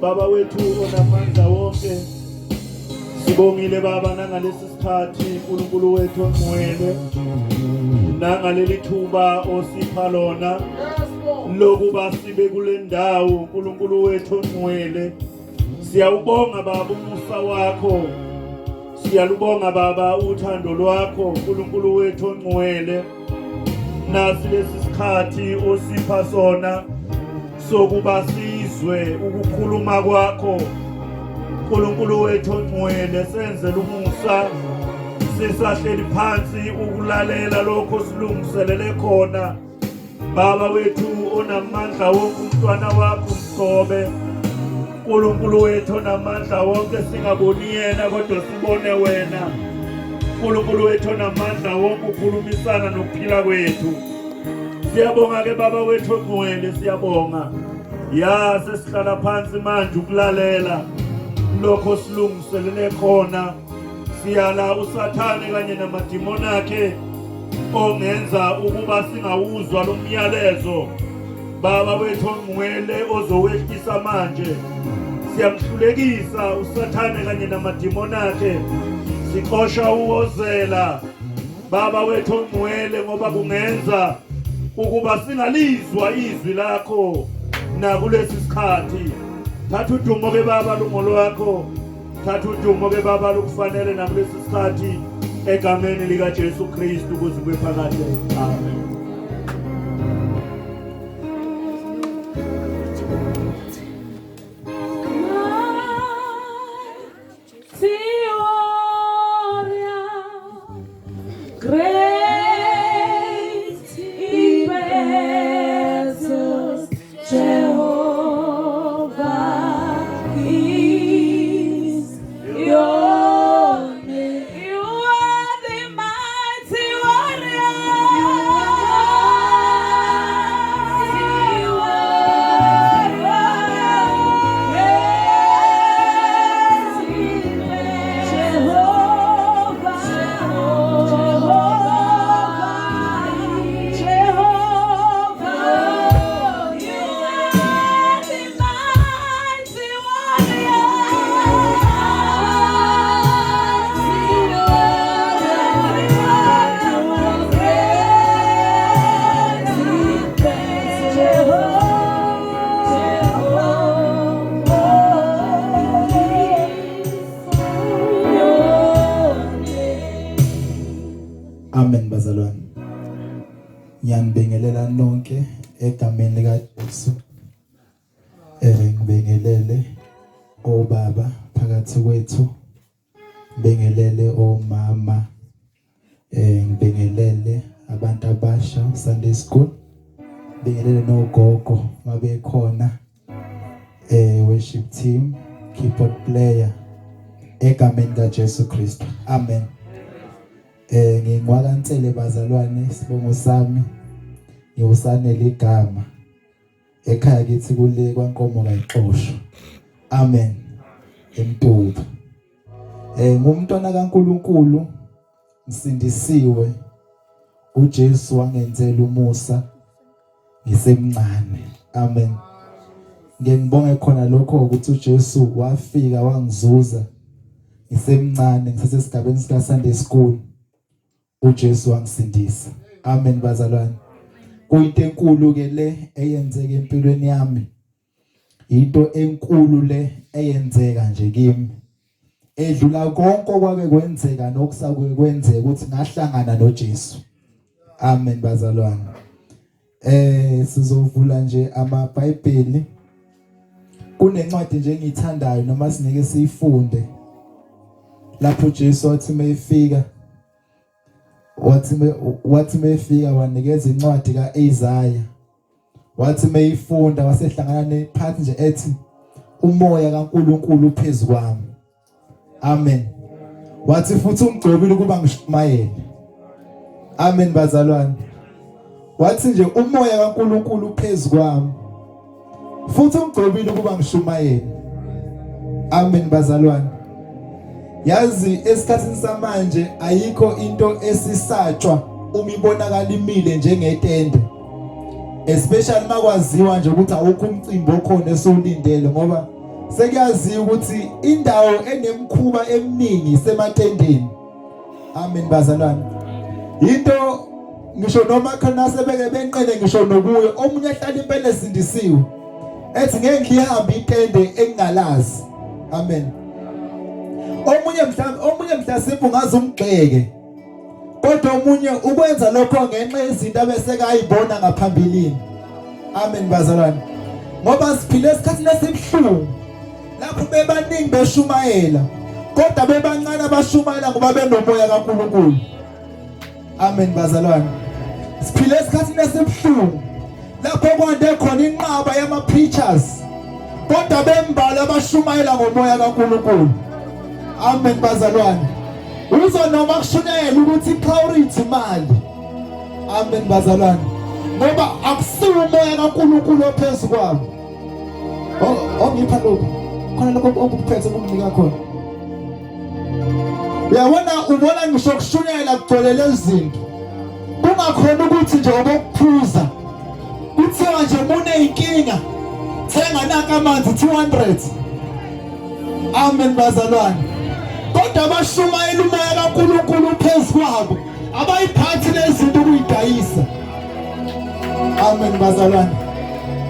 Baba wethu onamandla wonke, sibongile Baba nangalesi sikhathi uNkulunkulu wethu ongcwele, nangaleli thuba osipha lona lokuba sibe kule ndawo uNkulunkulu wethu ongcwele. Siyawubonga Baba umusa wakho, siyalubonga Baba uthando lwakho uNkulunkulu wethu ongcwele. Nasi lesi sikhathi osipha sona sokuba sizwe ukukhuluma kwakho uNkulunkulu wethu ongcwele, senzele umusa sisahleli phansi ukulalela lokho silungiselele khona. Baba wethu onamandla wonke, umntwana wakho mgcobe uNkulunkulu wethu onamandla wonke, singaboni yena kodwa sibone wena uNkulunkulu wethu onamandla wonke, ukhulumisana nokuphila kwethu. Siyabonga ke Baba wethu ongcwele, siyabonga. Ya, sesihlala phansi manje ukulalela lokho silungiselele khona. Siyala uSathane kanye namadimoni akhe ongenza ukuba singawuzwa lo myalezo. Baba wethu ongcwele ozowehlisa manje, siyamhlulekisa uSathane kanye namadimoni akhe, sixosha uwozela Baba wethu ongcwele, ngoba kungenza ukuba singalizwa izwi lakho nakulesi sikhathi. Thatha udumo ke Baba lungolwakho, thatha udumo ke Baba lukufanele nakulesi sikhathi, egameni lika Jesu Kristu kuze kube phakade. Amen. Amen bazalwane. Ngiyanibingelela nonke egameni likaJesu. Ngibingelele obaba phakathi kwethu. Ngibingelele omama. Ngibingelele abantu abasha Sunday school. Ngibingelele nogogo mabekhona. Worship team, keyboard player egameni kaJesu Kristu. Amen. Ngingwaka Nsele bazalwane, isibongo sami ngiwusanele igama. Ekhaya kithi kule kwaNkomo kayixoshwa. Amen. Emtuba. Ngumntwana kaNkuluNkulu, ngisindisiwe. uJesu wangenzela umusa ngisemncane. Amen. Ngeke ngibonge khona lokho ukuthi uJesu wafika wangizuza ngisemncane, ngisesesigabeni sika Sunday school. uJesu wangisindisa. Amen bazalwane. Kuyinto enkulu ke le eyenzeka empilweni yami. Into enkulu le eyenzeka nje kimi. Edlula konke okwake kwenzeka nokusakuke kwenzeka ukuthi ngahlangana noJesu. Amen bazalwane. Sizovula nje amaBhayibheli. Kunencwadi nje engiyithandayo noma singeke siyifunde. Lapho uJesu wathi mayefika wathi mayefika wanikeza incwadi kaIsaiah. Wathi mayifunda wasehlangana nephathi nje ethi umoya kaNkuluNkulu uphezulu kwami. Amen. Wathi futhi ungigcobile ukuba ngishumayele. Amen bazalwane. Wathi nje umoya kaNkuluNkulu uphezulu kwami. Futhi ungigcobile ukuba ngishumayele. Amen bazalwane. Yazi esikhathini samanje ayikho into esisatshwa uma ibonakala imile njengetende. Especially makwaziwa nje ukuthi awukho umcimbi okhona esiwulindele, ngoba Sekuyaziwa ukuthi indawo enemkhuba eminingi isematendeni. Amen bazalwane. Into ngisho noma khona sebeke benqene ngisho nokuyo omunye ehlala impela esindisiwe ethi ngeke ngihambe itende engingalazi. Amen. Omunye mhlawumbe omunye mhlasimbe ungaze umgxeke. Kodwa omunye ukwenza lokho ngenxa yezinto abesekayibona ngaphambilini. Amen bazalwane. Ngoba siphile esikhathini esibuhlungu lapho bebaningi beshumayela kodwa bebancane abashumayela ngoba benomoya kaNkulunkulu. Amen bazalwane. Siphile esikhathini esibuhlungu lapho kwande khona inqaba yama preachers kodwa bembalwa abashumayela ngomoya kaNkulunkulu. Amen bazalwane. Uzwa noma kushunyayela ukuthi priority imali. Amen bazalwane. Ngoba akusiwo umoya kaNkulunkulu ophezu kwabo. Ongipha lokho. Khona lokho okuphethe okunginika khona. Uyabona ubona ngisho kushunyayela kugcwele lezinto. Kungakhona ukuthi nje obokuphuza. Kuthiwa nje mune inkinga. Thenga naka amanzi 200. Amen bazalwane. Kodwa abashumayela umoya kaNkulunkulu phezu kwabo abayiphathi lezinto ukuyidayisa. Amen bazalwane.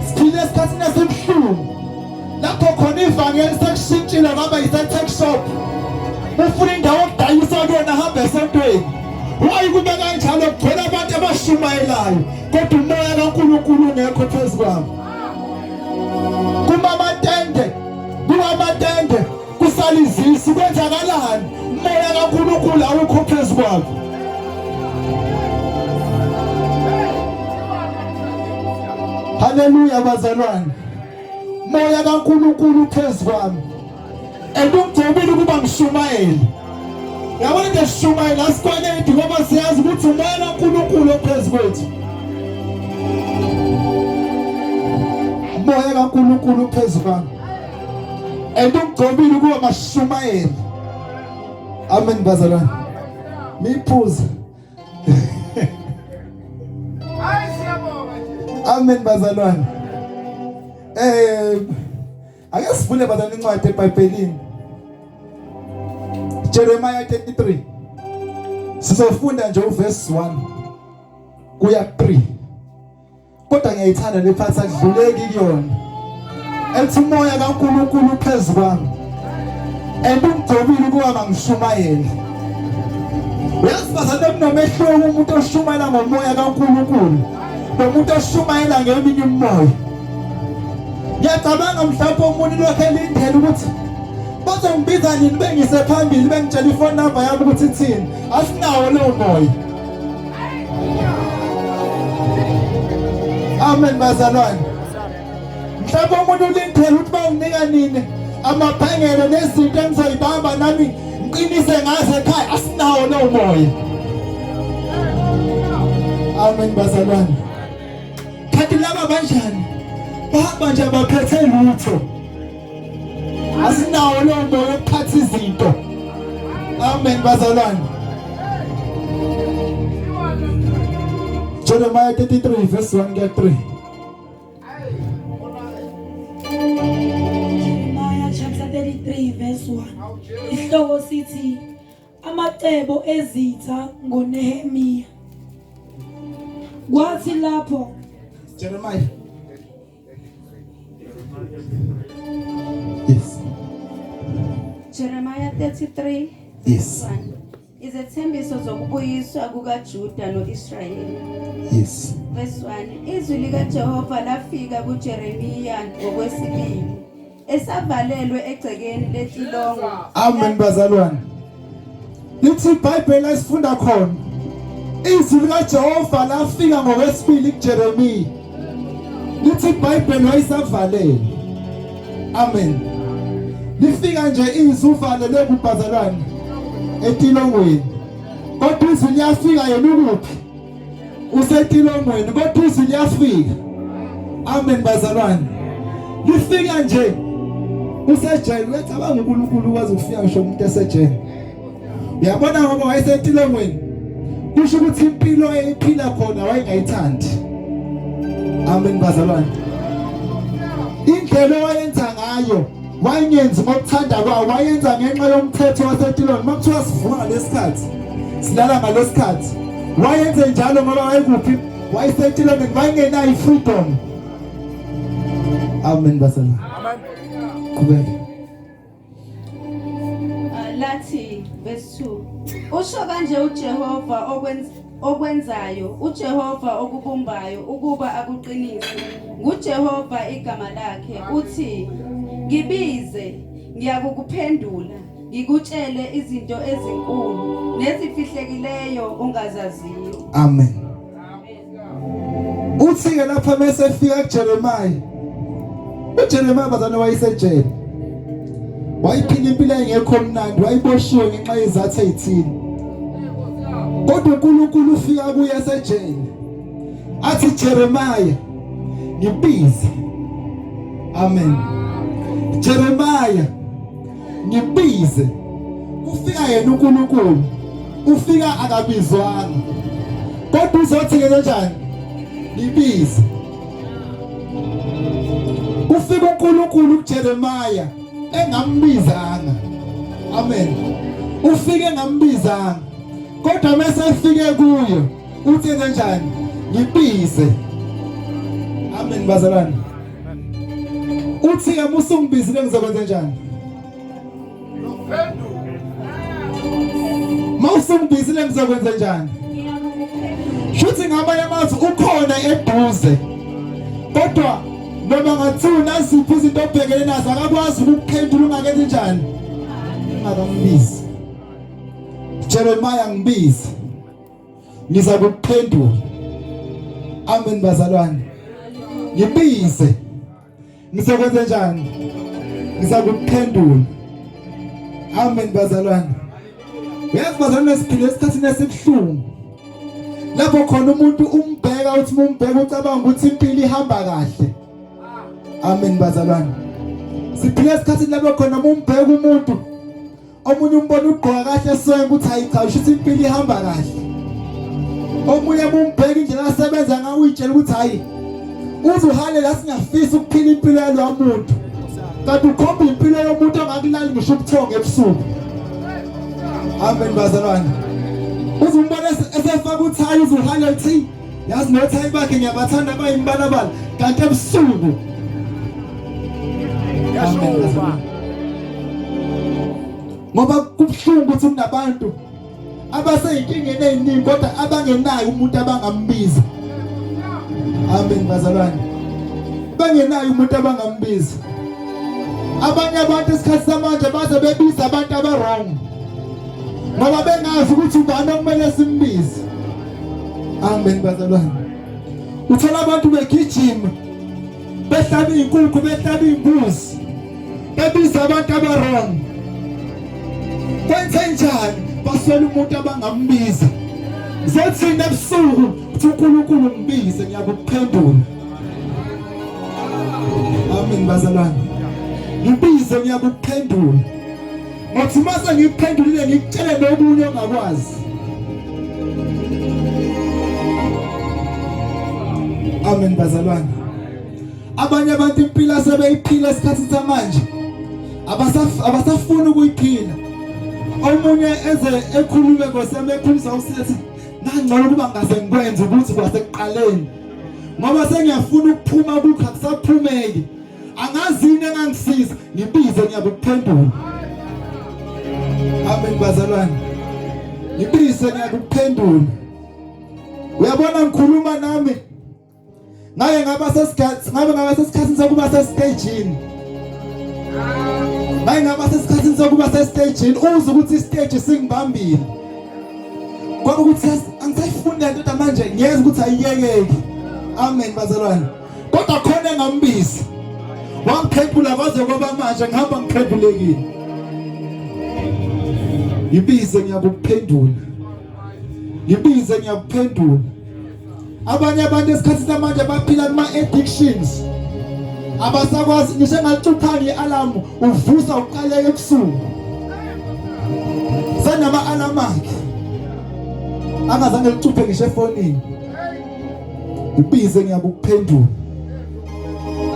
Siphile esikhathini esibuhlungu lapho khona ivangeli sekushintshile kwaba yise-tech shop. Ufuna indawo okudayisa kuyona hamba esontweni. Why kube kanjalo kugcwele abantu abashumayelayo kodwa umoya kaNkulunkulu ungekho phezu kwabo. Kumamatende kuwamatende kusala izisu kwenzakalani umoya kaNkulunkulu awukho phezu kwakho Haleluya bazalwane moya kaNkulunkulu phezu kwami and ungigcobile ukuba ngishumayele yabona nje sishumayela asikweledi ngoba siyazi ukuthi umoya kaNkulunkulu ophezu kwethu umoya kaNkulunkulu phezu kwami and ungigcobile ukuba mashumayele amen bazalwane miphuze amen bazalwane ake sivule bazalwane incwadi eBhayibhelini Jeremiah 33 sizofunda nje uverse 1 kuya 3 kodwa ngiyayithanda le part akudluleki kuyona ethi umoya kaNkulunkulu phezu kwami and ungigcobile ukuba mangishumayele uyazi bazalwane kunomehluko umuntu oshumayela ngomoya kaNkulunkulu nomuntu oshumayela ngeminye imimoya ngiyacabanga mhlawumbe omunye lokho elindele ukuthi bazongibiza nini bengise phambili bengitshela ifone number yami ukuthi ithini asinawo lowo moya Amen bazalwane. Mhlawumbe umuntu ulindele ukuthi bawunika nini amaphengelo nezinto engizoyibamba nami ngiqinise ngazo ekhaya asinawo lowo moya. Amen bazalwane. Kanti laba banjani? Bahamba nje abaphethe lutho. Asinawo lowo moya wokuphatha izinto. Amen bazalwane. Jeremiah 33 verse 1 kuya 3. Jeremiah chapter 33 verse 1. Isihloko sithi amacebo ezitha ngoNehemiya. Kwathi lapho Jeremiah Yes. Jeremiah 33 Yes. 1. Izethembiso zokubuyiswa kukaJuda noIsrayeli. Yes. Verse 1. Izwi likaJehova lafika kuJeremiya ngokwesibili esavalelwe egcekeni letilongo. Amen bazalwane. Lithi iBhayibheli esifunda khona izwi likaJehova lafika ngokwesibili kuJeremiya. Lithi iBhayibheli wayesavalele. Amen. Lifika nje izwi uvalelwe kubazalwane etilongweni. Kodwa izwi liyafika yena ukuphi? Usetilongweni kodwa izwi liyafika. Amen bazalwane. Lifika nje usejele uyacabanga uNkulunkulu ukwazi ukufika ngisho umuntu esejele. Uyabona ngoba wayesetilongweni kusho ukuthi impilo ayeyiphila khona wayengayithandi. Amen bazalwane. Indlela owayenza ngayo Wayengenzi ngokuthanda kwawo, wayenza ngenxa yomthetho wasetiloni. Uma kuthiwa sivuka ngalesikhathi, silala ngalesikhathi, wayenze njalo ngoba wayekuphi? Wayesetiloni, wayengenayo i-freedom. Amen bazalwane. Amen. Qhubeka. Lathi verse 2 Usho kanje uJehova okwenza okwenzayo uJehova okubumbayo ukuba akuqinise nguJehova igama lakhe uthi ngibize ngiyakukuphendula ngikutshele izinto ezinkulu nezifihlekileyo ongazaziyo. Amen. Uthi ke lapha mase efika kuJeremiah. UJeremiah bazana wayesejele. Wayiphila impilo engekho mnandi, wayiboshiwe ngenxa yezathu ezithile. Kodwa uNkulunkulu ufika kuye esejele. Athi Jeremiah, ngibize. Amen. Jeremiah, ngibize. Ufika yena uNkulunkulu. Ufika akabizwanga. Kodwa uzothi kanjani? Ngibize. Ufika uNkulunkulu kuJeremiah engambizanga. Amen. Ufike engambizanga. Kodwa mase efike kuyo uthi kanjani? Ngibize. Amen bazalwane. Uthi ke musungibizile ngizokwenza njani? Mawusungibizile ngizokwenza njani? Shuthi ngamanye amazwi ukhona eduze. Kodwa noma ngathiwa unaziphi izinto obhekene nazo akakwazi ukukuphendula ungakenzi njani? Ungakambizi. Jeremiah ngibize. Ngiza kukuphendula. Amen bazalwane. Ngibize. Ngizokwenza njani? Ngizakuphendula. Amen bazalwane. Uyazi bazalwane siphila esikhathini esibuhlungu. Lapho khona umuntu umbheka uthi umbheka ucabanga ukuthi impilo ihamba kahle. Amen bazalwane. Siphila esikhathini lapho khona umbheka umuntu Omunye umbona ugqoka kahle esonke ukuthi hayi cha usho ukuthi impilo ihamba kahle. Omunye umbheka indlela asebenza ngayo uyitshela ukuthi hayi uze uhalela singafisa ukuphila impilo yalowa muntu. Kanti ukhomba impilo yomuntu ongakulali ngisho ubuthongo ebusuku. Amen bazalwane. Uze umbone esefaka uthayi uze uhalela uthi yazi nothayi bakhe ngiyabathanda bayimbalabala kanti ebusuku. Yashuba. Ngoba kubuhlungu ukuthi kunabantu abaseyinkingeni eziningi kodwa abangenayo umuntu abangambiza. Amen bazalwane. Bangenayo umuntu abangambiza. Abanye abantu esikhathi samanje baze bebiza abantu aba-wrong ngoba bengazi ukuthi ubani okumele simbize. Amen bazalwane. Uthola abantu begijima behlaba izinkukhu behlaba izimbuzi bebiza abantu abarong kwenze njani baswela umuntu abangambiza zothini ebusuku kuthi uNkulunkulu ngibize ngiyakuphendula amen bazalwane ngibize ngiyakuphendula ngothi mase ngikuphendulile ngikutshele nokunye ongakwazi amen bazalwane abanye abantu impilo asebeyiphila esikhathi samanje abasafuni ukuyiphila omunye eze ekhulume ngosami ekhulisa usithi nangcono kuba ngase ngikwenze ukuthi kwasekuqaleni ngoba sengiyafuna ukuphuma kukho akusaphumeki angazi yini engangisiza ngibize ngiyakuphendula amen bazalwane ngibize ngiyakuphendula uyabona ngikhuluma nami ngake ngaba sesikhathi ngabe ngaba sesikhathini sokuba sestagini ngake ngaba sesikhathini sokuba sestagini uze ukuthi istage singibambile kwaba ukuthi angisayifuni lento kodwa manje ngiyeza ukuthi ayiyekeki amen bazalwane kodwa khona engambiza wangiphendula kwaze kwaba manje ngihamba ngiphendulekile ngibize ngiyakuphendula ngibize ngiyakuphendula abanye abantu esikhathi samanje baphila kuma addictions abasakwazi ngisho engacuphanga i-alarm uvusa uqaleke ebusuku senama alarm akhe angazange licuphe ngisho efonini ngibize ngiyakuphendula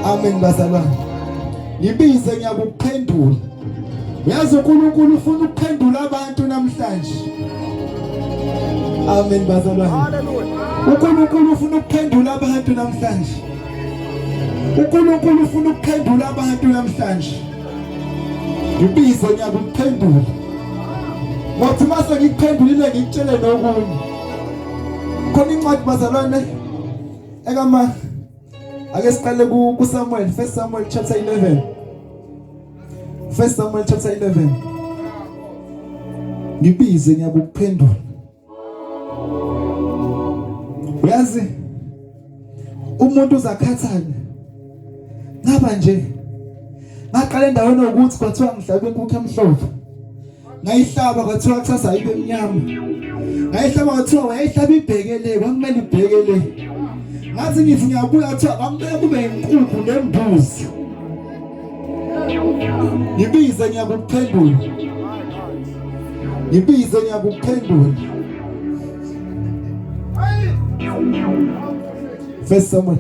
amen bazalwane. Ngibize ngiyakuphendula. Uyazi uNkulunkulu ufuna ukuphendula abantu namhlanje. Amen bazalwane. Hallelujah. uNkulunkulu ufuna ukuphendula abantu namhlanje. uNkulunkulu ufuna ukuphendula abantu namhlanje. Ngibize ngiyakuphendula. Ngothi mase ngikuphendulile ngikutshele nokunye. Khona incwadi bazalwane ekama ake siqale ku Samuel, 1 Samuel chapter 11. 1 Samuel chapter 11. Ngibize ngiyakuphendula. Uyazi umuntu uzakhathala ngaba nje ngaqala endaweni yokuthi kwathiwa ngihlabe inkukhu emhlophe ngayihlaba kwathiwa kusasa ayibe mnyama ngayihlaba kwathiwa wayihlaba ibhekele kwakumele ibhekele ngathi ngithi ngiyabuya kuthiwa kwakumele kube inkukhu nembuzi ngibize ngiyakuphendula ngibize ngiyakuphendula First Samuel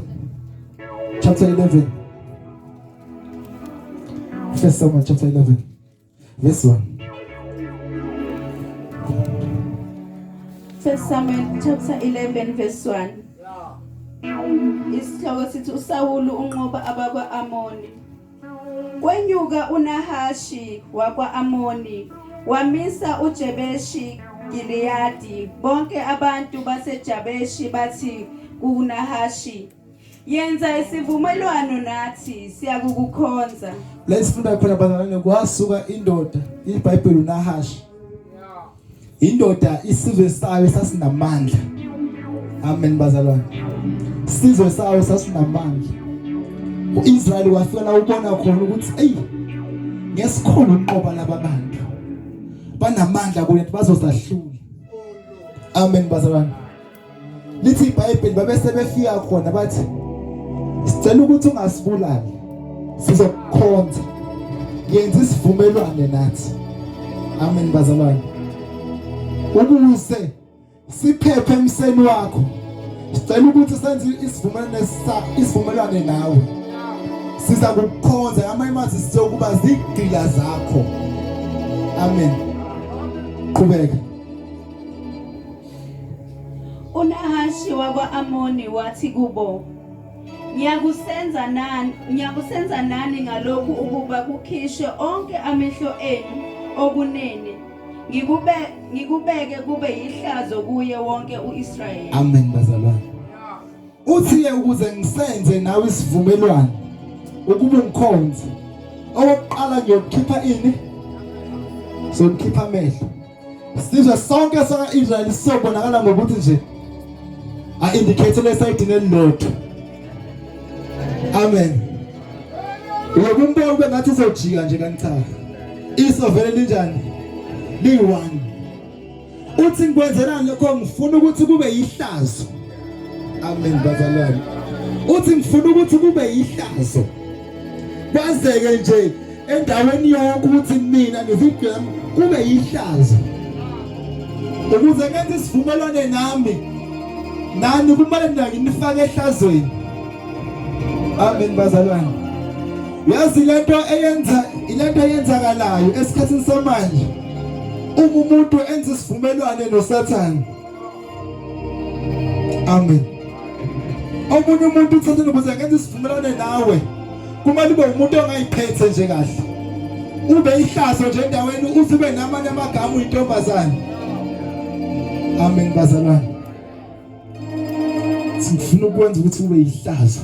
chapter 11 First Samuel chapter 11 verse 1 First Samuel chapter 11 verse 1. Isihloko sithi uSawulu unqoba abakwa-Amoni. Kwenyuka uNahashi wakwa-Amoni wamisa uJebeshi Gileyadi. Bonke abantu baseJabeshi bathi kuNahashi, Yenza isivumelwano nathi siyakukukhonza. La isifunda khona bazalwane kwasuka indoda iBhayibheli uNahashi. Indoda isizwe sayo sasinamandla. Amen bazalwane. Isizwe sayo sasinamandla. uIsrael wafika la ubona khona ukuthi ey ngesikhulu uqoba laba bantu. Banamandla kulethu bazosahlula. Amen bazalwane. Lithi iBhayibheli babese befika khona bathi sicela ukuthi ungasibulali sizokukhonza yenza isivumelwane nathi. Amen bazalwane. Ukuze siphephe emseni wakho sicela ukuthi senze isivumelwane isivumelwane nawe siza kukukhonza amanye amazwi sizokuba zigqila zakho. Amen. Qhubeka. UNahashi wakwa-Amoni wathi kubo, Ngiyakusenza nani, ngiyakusenza nani ngalokhu ukuba kukhishwe onke amehlo enu okunene, ngikube ngikubeke kube yihlazo kuye wonke u-Israyeli. Amen bazalwane. Uthi ke ukuze ngisenze nawe isivumelwano ukuba ungikhonze okokuqala ngiyokukhipha ini? Sokukhipha amehlo. Sizwe sonke saka-Israyeli sizobonakala ngokuthi nje a-indicate lesayidini elilodwa. Amen. Uyokumbona ube ngathi uzojika nje kanti cha. Iso vele linjani? Liyi-one. Uthi ngikwenzelani lokho ngifuna ukuthi kube yihlazo. Amen bazalwane. Uthi ngifuna ukuthi kube yihlazo. Kwazeke nje endaweni yonke ukuthi mina ngizigwem kube yihlazo. Ukuze ngenze isivumelwane nami nani kumele mina nginifake ehlazweni. Amen bazalwane. Yazi lento eyenza ilento eyenzakalayo esikhathini samanje uma umuntu enza isivumelwane noSathane. Amen. Omunye umuntu uthatha ukuze ngenza isivumelwane nawe kumele ube umuntu ongayiphethe nje kahle. Ube ihlazo nje endaweni uthi ube namanye amagama uyintombazane. Amen bazalwane. Sifuna ukwenza ukuthi ube ihlazo.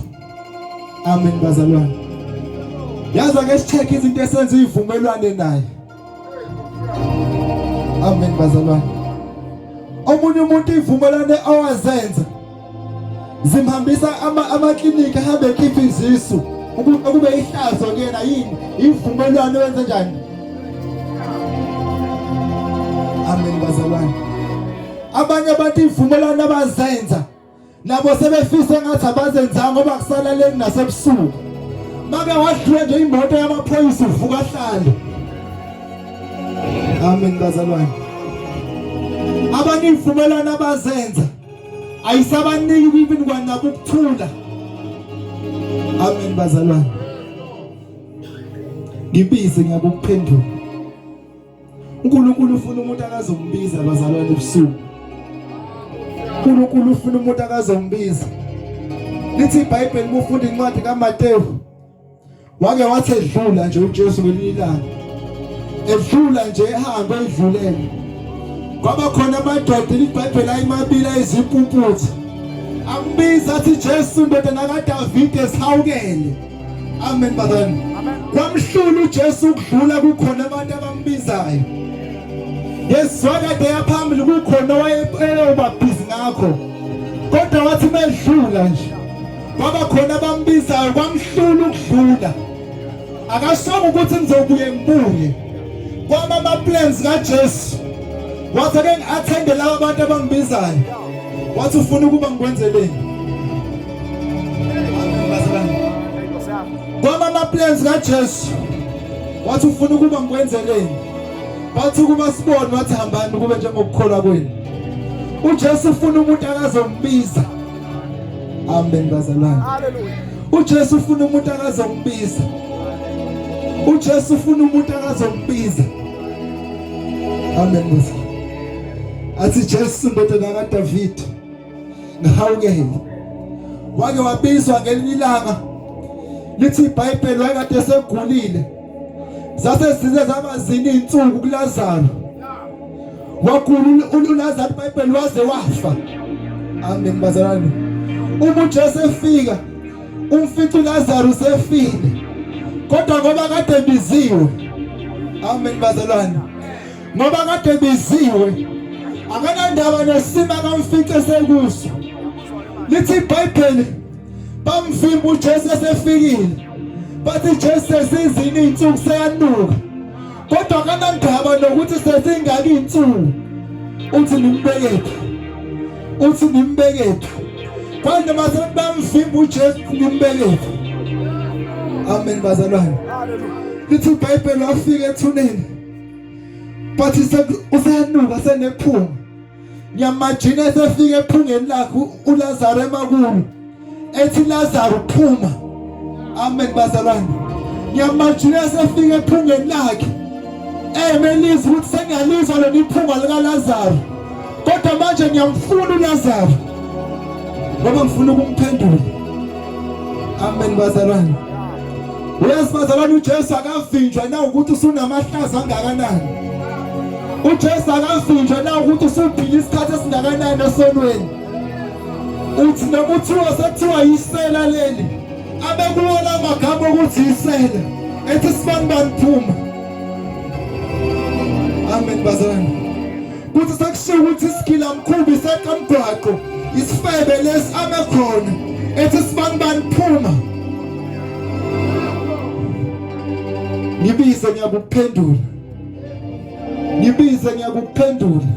Amen bazalwane. Yazi ake sicheck izinto esenza ivumelwane naye. Amen bazalwane. Omunye umuntu ivumelwane awazenza zimhambisa ama amakliniki ahambe ekhipha izisu ukube ihlazo kuyena yini ivumelwano wenze njani. Amen bazalwane. Abanye abantu ivumelwano abazenza nabo sebefisa ngathi abazenzanga ngoba kusalaleni nasebusuku make wadlula nje imoto yamaphoyisa uvuka ahlale. Amen bazalwane. Abanye ivumelwano abazenza ayisabaniki even kwanabo ukuthula. Amen bazalwane. Ngibize ngiyakuphendula. uNkulunkulu ufuna umuntu akazombiza bazalwane ebusuku. uNkulunkulu ufuna umuntu akazombiza. Lithi iBhayibheli mufunda incwadi kaMateyu wake wathi edlula nje uJesu ngelinye ilanga. Edlula nje ehambe edlulele. Kwaba khona amadoda iBhayibheli ayimabili ayizimpumputhe. Ambiza athi Jesu ndodana kaDavide sihawukele. Amen bazalwane. Kwamhlula uJesu ukudlula kukhona abantu abambizayo. Yesu wakade yaphambili kukhona owayebabhizi ngakho. Kodwa wathi medlula nje kwaba khona abambizayo kwamhlula ukudlula. Akashongo ukuthi ngizobuye ngibuye. Kwama ama plans kaJesu. Wathi ake ngi-athende laba abantu abangibizayo. Wathi ufuna ukuba ngikwenzeleni? Kwama ama plans kaJesu. Wathi ufuna ukuba ngikwenzeleni? Bathi ukuba sibone wathi hambani kube njengokukholwa kwenu. uJesu ufuna umuntu akazombiza. Amen bazalwane. Hallelujah. uJesu ufuna umuntu akazombiza. uJesu ufuna umuntu akazombiza. Amen bazalwane. Athi Jesu ndodana kaDavid ngihawukele. Wake wabizwa ngelinye ilanga lithi iBhayibheli wayekade esegulile. Zase zize zaba zini insuku kuLazaro. Wagula uLazaro iBhayibheli waze wafa. Amen bazalwane. Uma uJesu efika umfica uLazaro usefile. Kodwa ngoba kade biziwe. Amen bazalwane. Ngoba kade biziwe akanandaba nesimo akamfice sekuso. Lithi iBhayibheli bamvimba uJesu esefikile. Bathi Jesu sesizini insuku seyanuka. Kodwa akanandaba nokuthi sesingaki insuku. Uthi nimbekephi? Uthi nimbekephi? Kwanje mase bamvimba uJesu nimbekephi? Amen bazalwane. Lithi iBhayibheli wafika ethuneni. Bathi useyanuka senephunga. Ngiyamajina esefika ephungeni lakhe uLazaro emakulo. Ethi Lazaro phuma. Amen bazalwane. Ngiyamajina esefika ephungeni lakhe. Emelizwa ukuthi sengiyalizwa lona iphunga likaLazaro. Kodwa manje ngiyamfuna uLazaro. Ngoba ngifuna ukumphendula. Amen bazalwane. Uyazi bazalwane uJesu akavinjwa na ukuthi usunamahlazo angakanani. uJesu akavinjwa na ukuthi usuphila isikhathi esingakanani esonweni. Uthi noma uthiwa sekuthiwa yisela leli abekuwona amagama okuthi yisela ethi sibani bani phuma. Amen bazalwane. Kuthi sekushiwo ukuthi isigila mkhubi seqa mgwaqo isifebe lesi ame khona ethi sibani bani phuma. Ngibize ngiyakuphendula. Ngibize ngiyakuphendula.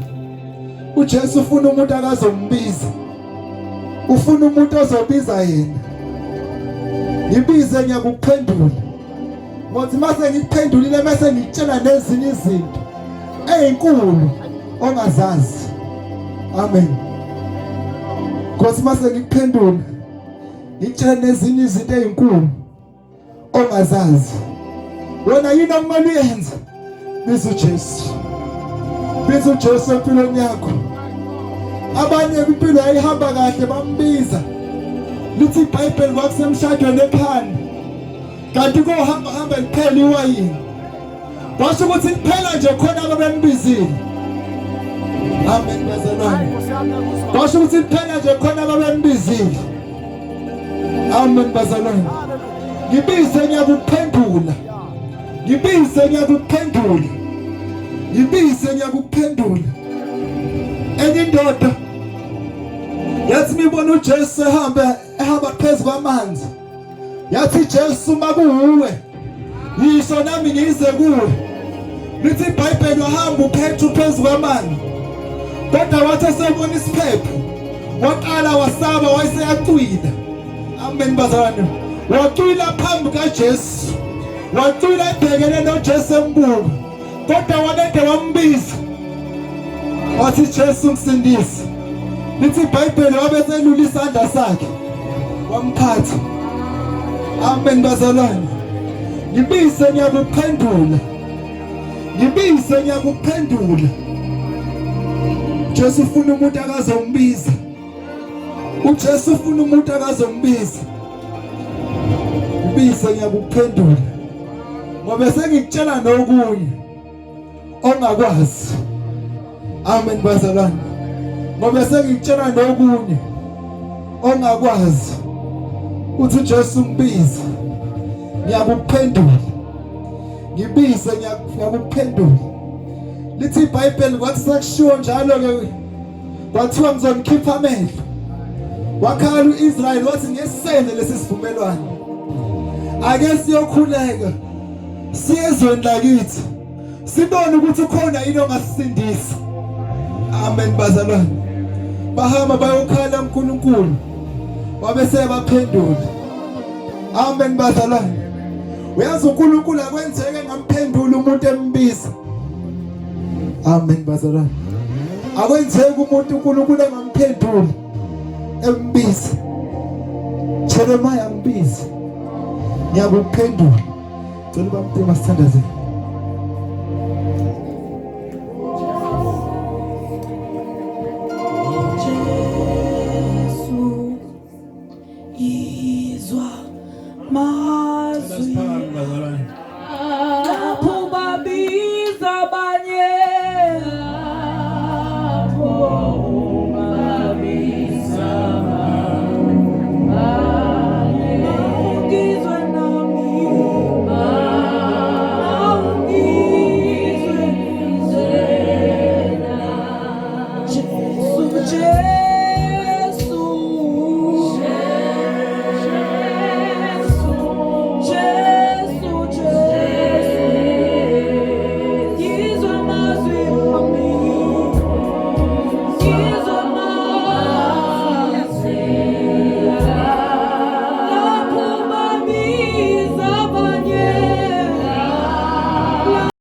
uJesu ufuna umuntu akazombiza. Ufuna umuntu ozobiza yena. Ngibize ngiyakuphendula. Ngothi mase ngikuphendulile mase ngikutshela nezinye izinto ezinkulu ongazazi. Amen. Nkosi mase ngikuphendula ngikutshela nezinye izinto ezinkulu ongazazi. Wena yini okumele uyenze? Biza uJesu. Biza uJesu empilweni yakho. Abanye impilo yayihamba kahle bambiza. Lithi iBhayibheli kwakusemshadweni ekhanda. Kanti kohamba hamba liphela iwayini. Kwasho ukuthi kuphela nje khona ababembizile. Amen bazalwane. Kwasho ukuthi kuphela nje khona ababembizile. Amen bazalwane. Ngibize ngiyakuphendula. Ngibize ngiyakuphendula. Ngibize ngiyakuphendula. Enye indoda yathi mibona uJesu ehambe ehamba phezu kwamanzi. Yathi Jesu makuwuwe yisho nami ngize kuwe. Lithi iBhayibheli wahamba uPetru phezu kwamanzi. Kodwa wathi esebona isiphepho waqala wasaba wayeseyacwila. Amen bazalwane. Wacwila phambi kaJesu. Wacwila ebhekene noJesu embuka. Kodwa wanede wambiza. Wathi Jesu msindisi. Lithi iBhayibheli wabe selula isandla sakhe. Wamphatha. Amen bazalwane. Ngibize ngiyakuphendula. Ngibize ngiyakuphendula. Jesu ufuna umuntu akazombiza. uJesu ufuna umuntu akazombiza. Ngibize ngiyakuphendula. Ngoba sengikutshela nokunye ongakwazi. Amen bazalwane. Ngoba sengikutshela nokunye ongakwazi. Uthi uJesu ngibize. Ngiyakuphendula. Ngibize ngiyakuphendula. Lithi iBhayibheli kwathi sekushiwo njalo ke kwathiwa ngizonikhipha amehlo. Wakhala uIsrayeli wathi ngesene lesi sivumelwano. Ake siyokhuleka. Siye ezweni lakithi. Sibone ukuthi ukhona yini ongasisindisa. Amen bazalwane. Bahamba bayokhala uNkulunkulu. Wabe sebaphendula. Amen bazalwane. Uyazi uNkulunkulu akwenzeke ngamphendula umuntu embiza. Amen bazalwane. Akwenzeki umuntu uNkulunkulu engamphenduli embiza. Jeremiah ngibiza. Ngiyakuphendula. Cela ubamtima sithandazele.